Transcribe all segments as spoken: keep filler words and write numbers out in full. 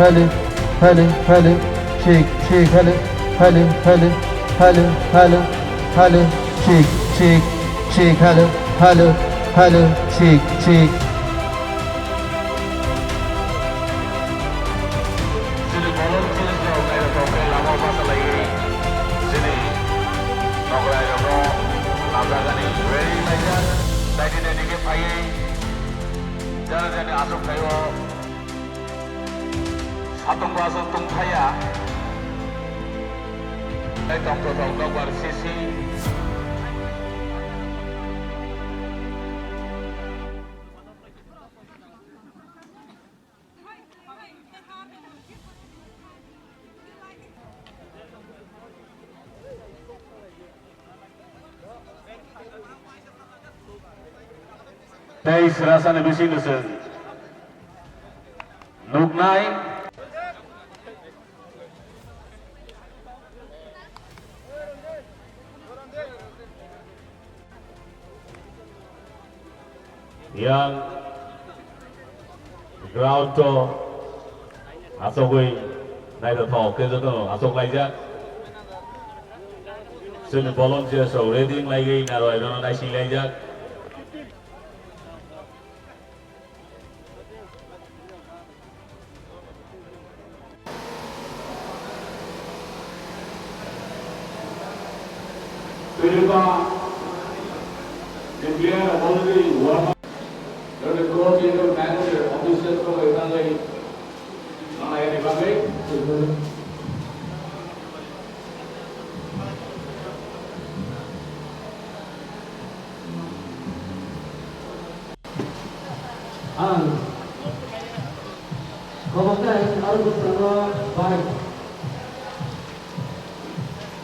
Hello, hello, hello, check, check, hello, hello, hello, hello, hello, hello, check, check, check, hello, hello, hello, check, check. Chini volunteers rok naithotok khe lama bachalaigwi chini nokrai rokno najagani ready khlaijak, daidi daidi khe phaiwi jani jani achuk thaio. Satung baso tungphaya. Tei tongthothok nokbar sisi. Tei srasani bisingtwi chwng nuknai. Yang ground to asogwi naithothok khe joto asoklaijak. Chini volunteers rok ready wnglaigwi narwai rokno naisinglaijak. Twipa, the player of already one of the coach, general manager, official ko itangai, nana yani bagwi. Ang khoboknai aro bwskango bai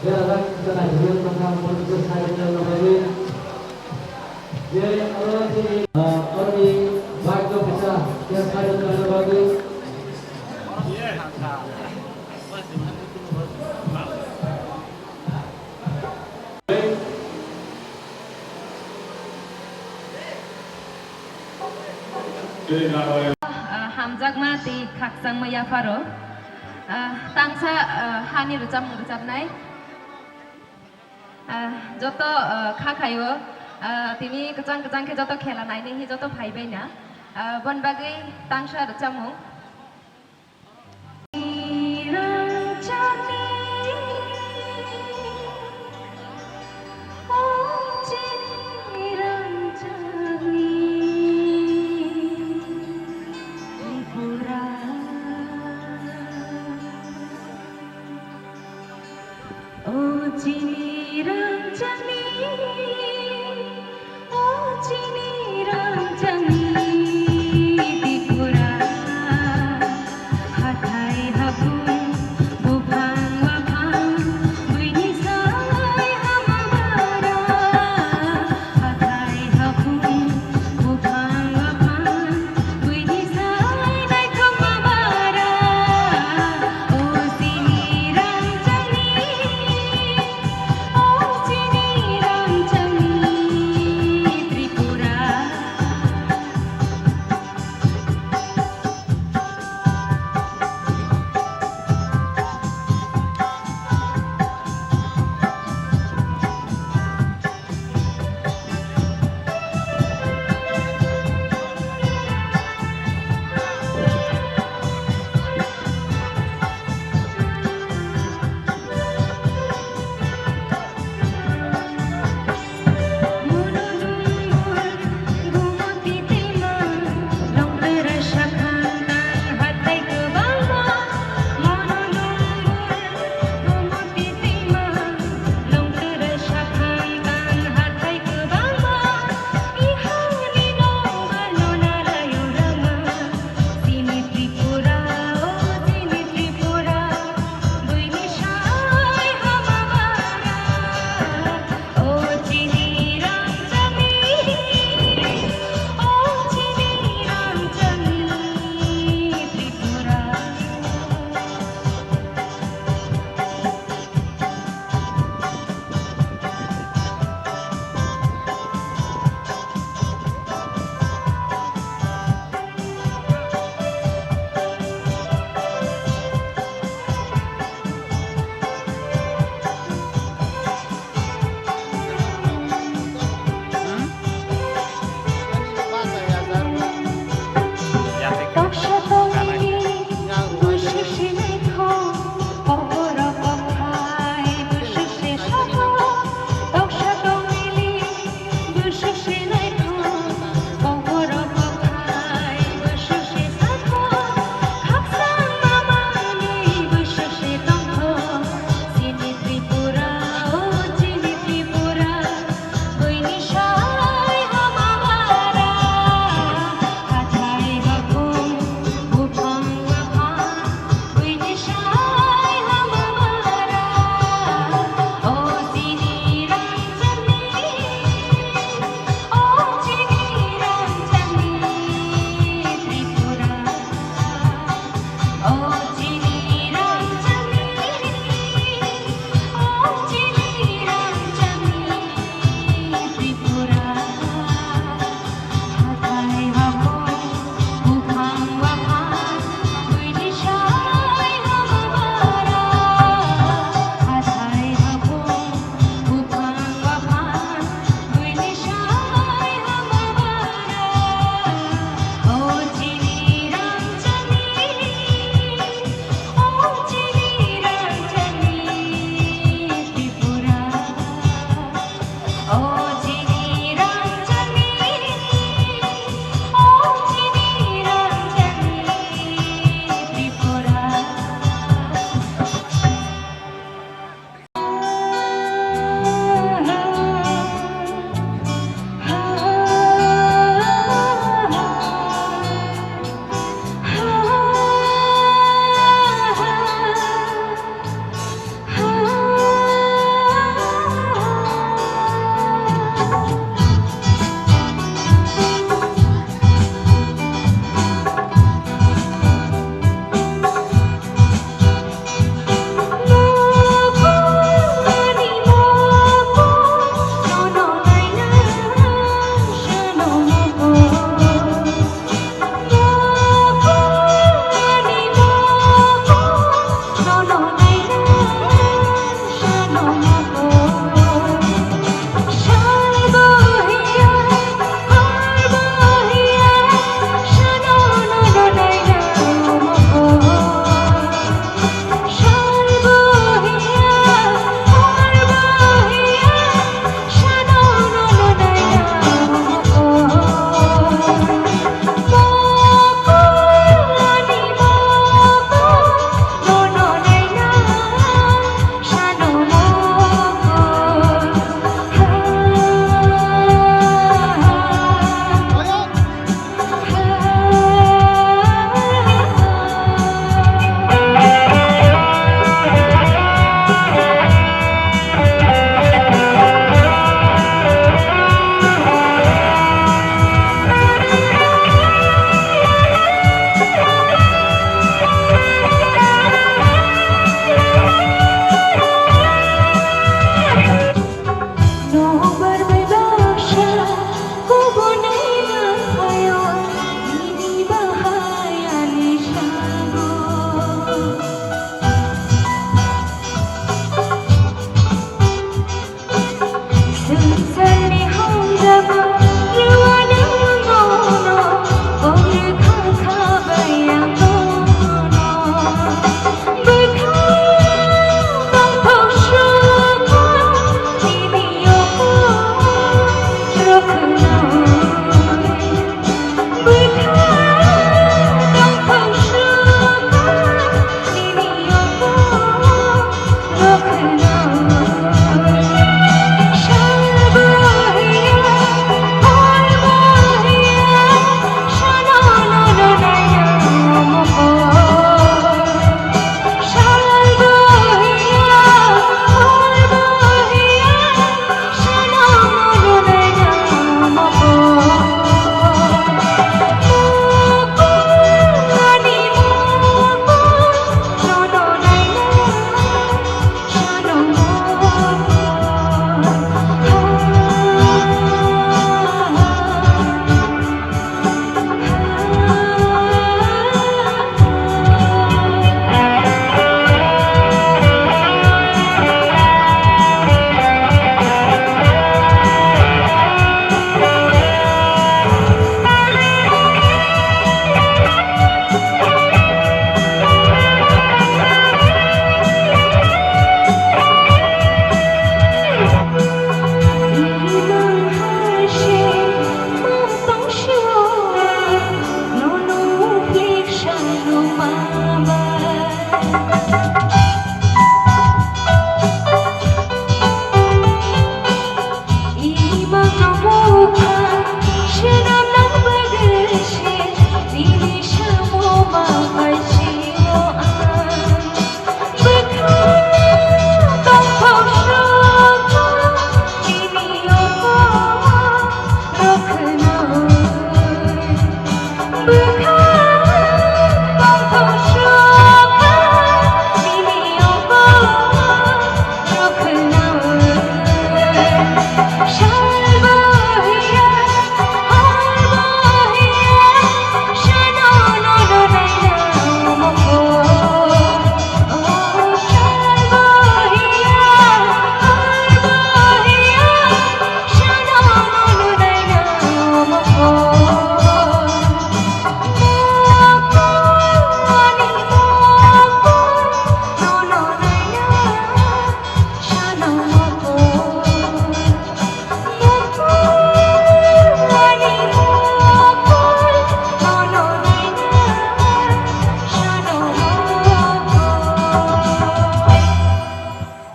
berajak chwrai hwnwi tongkha, borokno side-o nuknai. Je aro chini, ah, aroni bike-o kaisa khe side-o nuknai bagwi. Ah, hamjakma tei khakchangma yapharo. Ah, tangsa, ah, hani rwchapmung rwchapnai. Ah, joto, ah, kha khaio. Ah, tini kwchang kwchang khe joto khela nainai hinwi joto phaibaina. Ah, boni bagwi tangsa rwchapmung. O chini rangchakni, o chini rangchakni Tripura, hathai haphung, buphang waphang, buini sai hamabara, hathai haphung, buphang waphang, buini sai naithokma bara, o chini rangchakni, o chini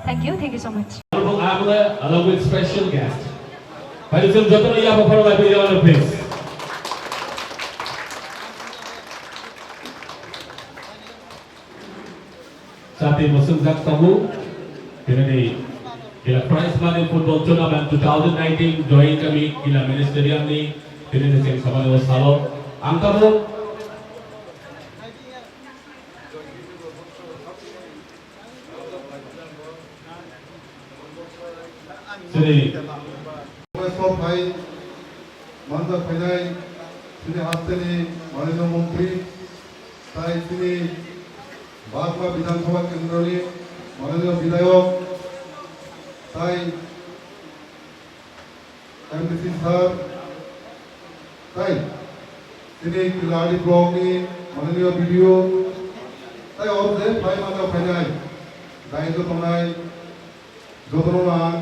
Thank you, thank you so much. Honorable M L A, along with special guest. Phaidi chwng jotono yapha phano lai phai ya, please. Chati mwswngjak tongo, tinini kila prize money football tournament two thousand nineteen join kami kila ministerial ni tinini cheng samani o salo ang tamo. Chini. Sok phai manjak phainai chini hasteni manwino montri, tai chini Bagma Bidhan Sabha Kendroni manwino bidhayok, tai M D C sir, tai chini Kilari block ni manwino B D O, tai oro je phai manjak phainai, dai jotonai, jotono ang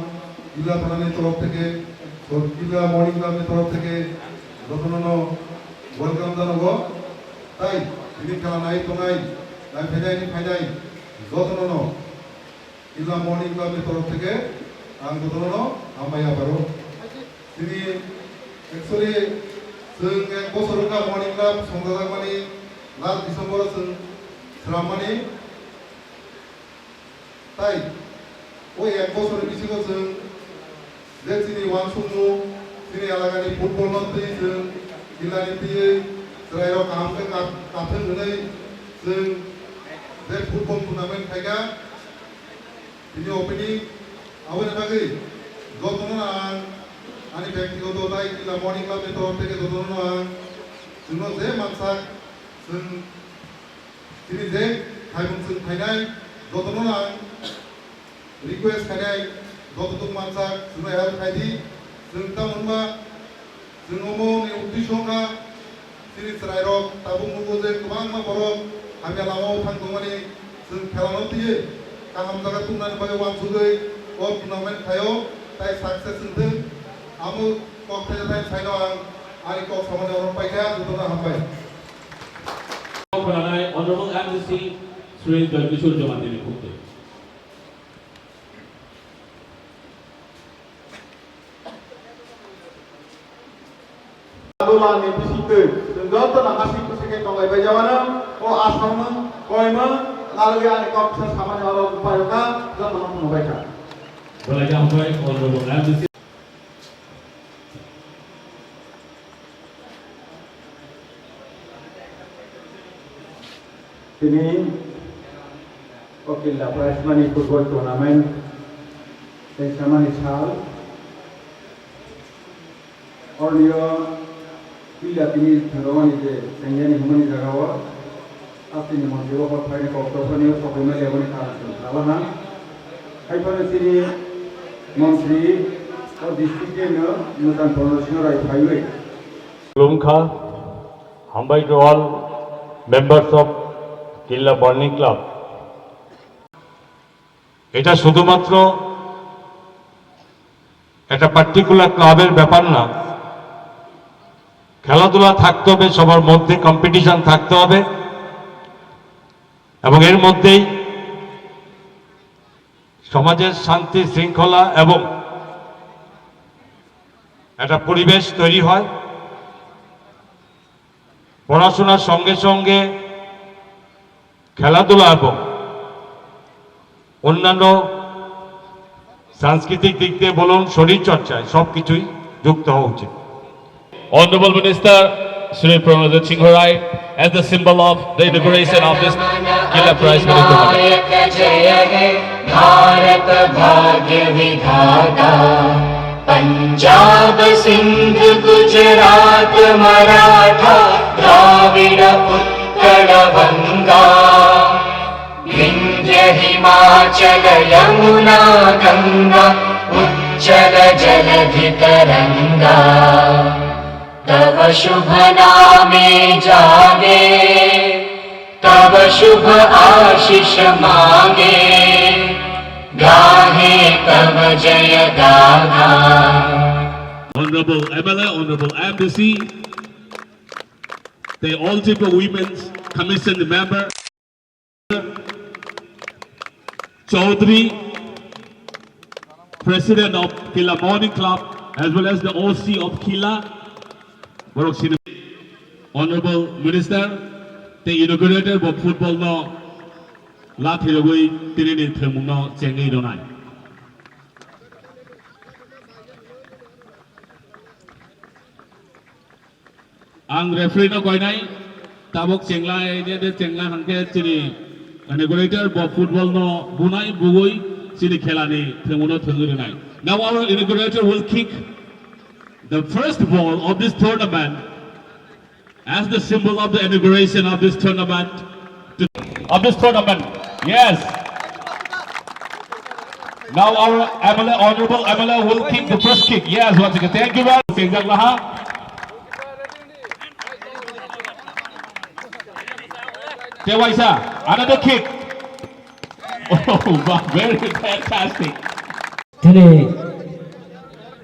Killa Thana ni torof theke, Killa Morning Club ni torof theke jotono no welcome janago. Tai tini kala nai tongnai, nai phainai ni phainai jotono no Killa Morning Club ni torof theke ang jotono no hambai yaparo. Tini actually chwng ek bosor wngkha Morning Club songjajakmani, last December o chwng swrammani. Tai o ek bosor ni bisingo chwng je chini uansukmung, chini elakani football no twi chwng Killa ni twiwi chwrairok kaham khe ka-, kathwng hwnwi chwng je football tournament khaikha. Tini opening aboni bagwi jotono ang ani bektigoto tai Killa Morning Club ni torof theke jotono ang chwngno je mansak chwng Tini je khaimung chwng phainai jotono ang request khainai, Joto tong mansak chwngno help khai di. Chwng tamo wngma, chwng omo ni uddesho wngkha, chini chwrairok tabuk nugo je kwbangma borok hamya lamao thang tongmani, chwng khelano twiwi kaham jaga tungnani bagwi uansugwi o tournament khaio, tai success wngthwng. Amo kok thaisa thai saino ang ani kok samani oro paikha, jotono hambai. Khwnanai Honorable M D C Shri Joy Kishore Jamatia ni khukti. Adolani bisingtwi chwng jotono hasing khusing khe tonglai bai jawano, o aswkmwng koimwng narwgwi ani kok bwsa samani oro upai rwkha, jotono phunukbai kha. Belai khe hambai, Honorable M D C. Tini o Killa Prize Money Football Tournament tei samani sal. Ornio Killa tini thwngmani je chengjani hwnmani jagao. Aswkni montri o hor phaini kok dophani o sokoi mali aboni karon chwng sabo ha. Haiphano chini montri o district ni no Nutan Pondro Singh Rai phaiwi. Khulumkha, hambai to all members of Killa Burning Club. এটা শুধুমাত্র একটা পার্টিকুলার ক্লাবের ব্যাপার না, খেলাধুলা থাকতে হবে, সবার মধ্যে কম্পিটিশন থাকতে হবে, এবং এর মধ্যেই সমাজের শান্তি শৃঙ্খলা এবং একটা পরিবেশ তৈরি হয়। পড়াশোনার সঙ্গে সঙ্গে খেলাধুলা এবং অন্যান্য সাংস্কৃতিক দিক দিয়ে বলুন, শরীরচর্চায় সবকিছুই যুক্ত হওয়া উচিত। Honorable Minister Shri Pranajit Singh Rai, as the symbol of the inauguration of this Killa Prize Money Tournament. Bharat भाग्य विधाता, पंजाब सिंध गुजरात मराठा द्राविड़ उत्कल बंगा, विंध्य हिमाचल यमुना गंगा उच्चल जलधि तरंगा। तव शुभ नामे जागे, तव शुभ आशीष मागे, गाहे तव जय गाथा। Honorable M L A, Honorable M D C, the All Tripura Women's Commission member, Chaudhary, President of Killa Morning Club, as well as the O C of Killa, borok sini Honorable Minister, the inaugurator bo football no lathirogwi tini ni thwngmung no chengwi rwnai. Ang referee no koinai, tabuk chengla, ede de chengla hangke chini inaugurator bo football no bunai bugui chini khela ni thwngmung no thwngwi rwnai. Now our inaugurator will kick the first ball of this tournament as the symbol of the inauguration of this tournament. Of this tournament. Yes. Now our M L A, Honorable M L A will kick the first kick. Yes, once again. Thank you very much. Sejak laha. Tewaisa, another kick. Oh, wow, very fantastic. Tini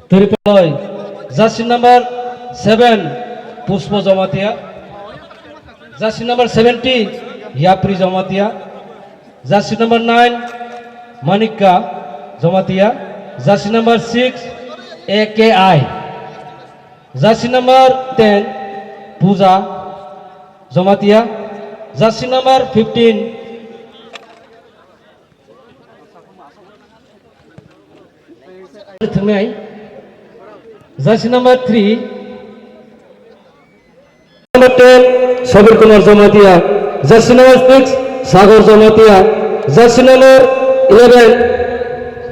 Tripaloi, jersey number seven, Puspo Jamatia, jersey number seventeen, Yapri Jamatia, jersey number nine, Manikka Jamatia, jersey number six, A K I, jersey number ten, Puja Jamatia, jersey number fifteen, Thwngnai. Jersey number three. Number ten, Sabir Kumar Jamatia. Jersey number six, Sagar Jamatia. Jersey number eleven,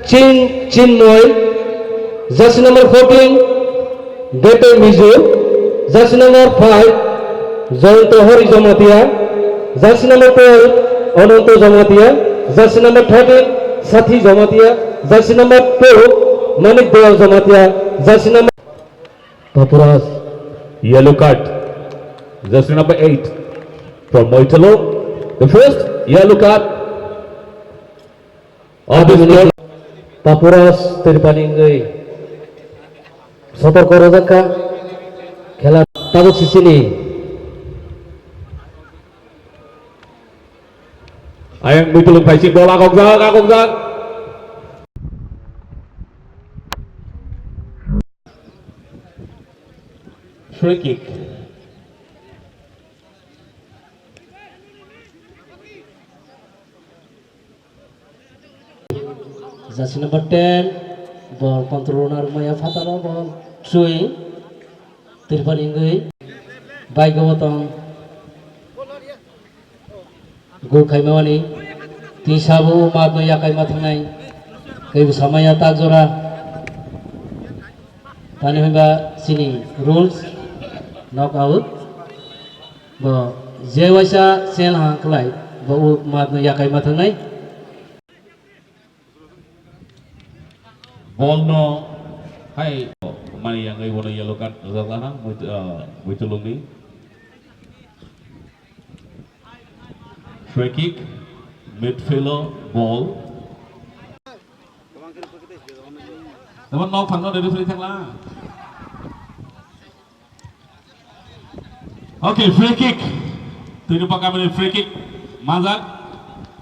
Chin, Chinmoy. Jersey number fourteen, Gepe Mizu, jersey number five, Jayanta Hari Jamatia, jersey number twelve, Ananta Jamatia, jersey number thirteen, Sathi Jamatia, Jersey number two, Manik Dayal Jamatia. Jersey number Papuras. Yellow card. Jersey number eight from Moitelo. The first yellow card of this tournament. Papuras Tripani wngwi sotorko rwjakha. Khela tabuk sisini. Ayang Moitelo phaising bol agokjak, agokjak. Free kick. Jersey number ten, bol control rwna rwmaya phataro bol three, Tripani wngwi bike o tong. Gol khaimani tisa bo matno yakai ma thangnai. Kaibo samaya tak jora. Tani hwnba chini rules knock out. Bo je waisa sel ha kwlai bo u matno yakai ma thangnai. Bol no hai mani yangwi bono yellow card rwjak lana Moit-, ah, Moitelo ni. Free kick, midfielder ball. Teman nok phangno referee thangla. Okay, free kick. Tini pakamani free kick. Majak.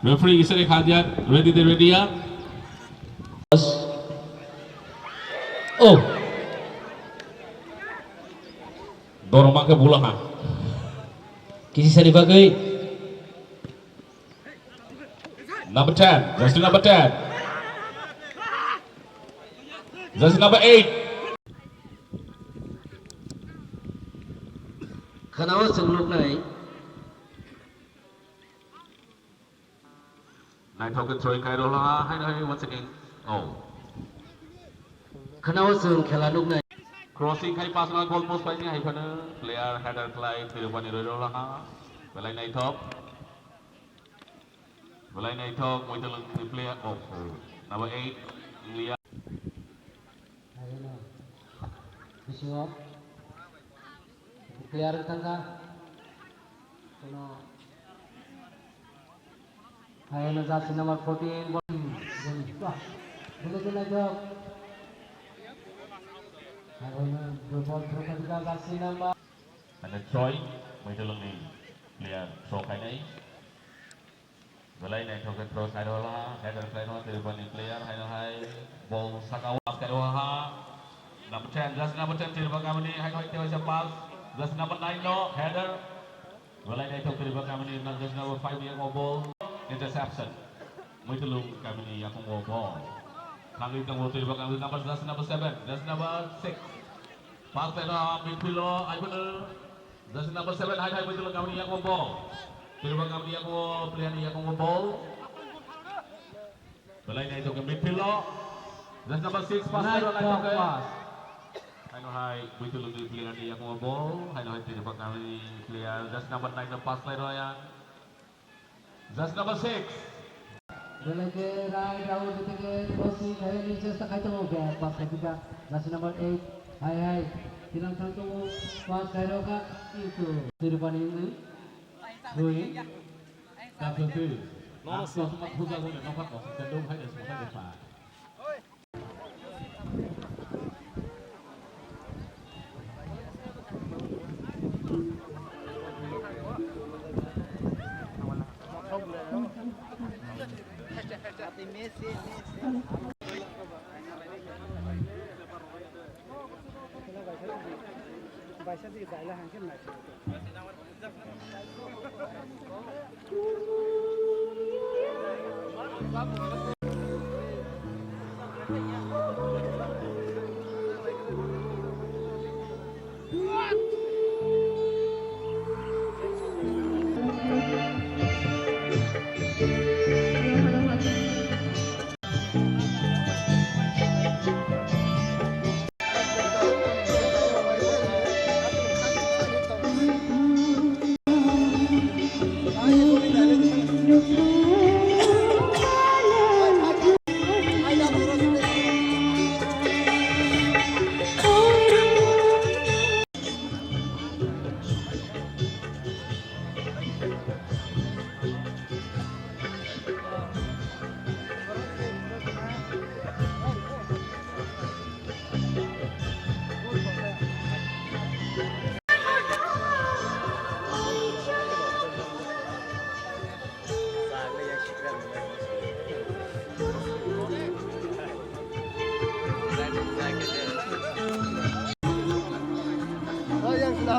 Referee isere khajak. Ready de ready ya. Oh. Doroma ke bula ha. Kisi sani bagwi. Number ten, jersey number ten. Jersey number eight. Khana o chwng nuknai. Naithok khe throwing khai rwla, hai, hai, once again. Oh. Khana o chwng khela nuknai. Crossing khai pass na goal post pai ni hai phano player header khlai Tripani roi rwla ha. Belai naithok. Belai naithok, Moitelo ni player. Oh, oh. Number eight, Lia. Bisingo player wngkha. Kono hayano jersey number fourteen. Bol, bol, bol, bol, bol, bol. Hayano bol throw kha jersey number. Ane Troy, Moitelo ni player throw khainai. Belai naithok khe throw side o la, header khlaino Tripani player, haino hai ball saka o pass khai rw ha. Number ten, jersey number ten, Tripura kamini, haino hai tewaisa pass, jersey number nine no, header. Belai naithok Tripura kamini, jersey number five ni yakungo ball, interception. Moitelo kamini yakungo ball. Thangwi tongo Tripura kamini number, jersey number seven, jersey number six. Pass khlaino midfield o, aibono. Jersey number seven, hai, hai, Moitelo kamini yakungo ball. Tripura kamini yakungo, player ni yakungo ball. Belai naithok khe midfield o. Jersey number six, pass khlaino, naithok khe. Haino hai, Moitelo ni player ni yakungo ball. Haino hai, Tripura kamini player, jersey number nine no pass khlaino yang. Jersey number six. Belai khe right out tei khe crossing khainani chesta khai tongo, back pass khai pika. Jersey number eight. Hai hai. Tinang thang tongo. Pass khai rw kha. Into. Tripani wngwi. Throwing. Kapil twi. Nono sima thujago ni nokha kosong khe dong hai de sima khe pa.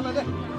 Lade.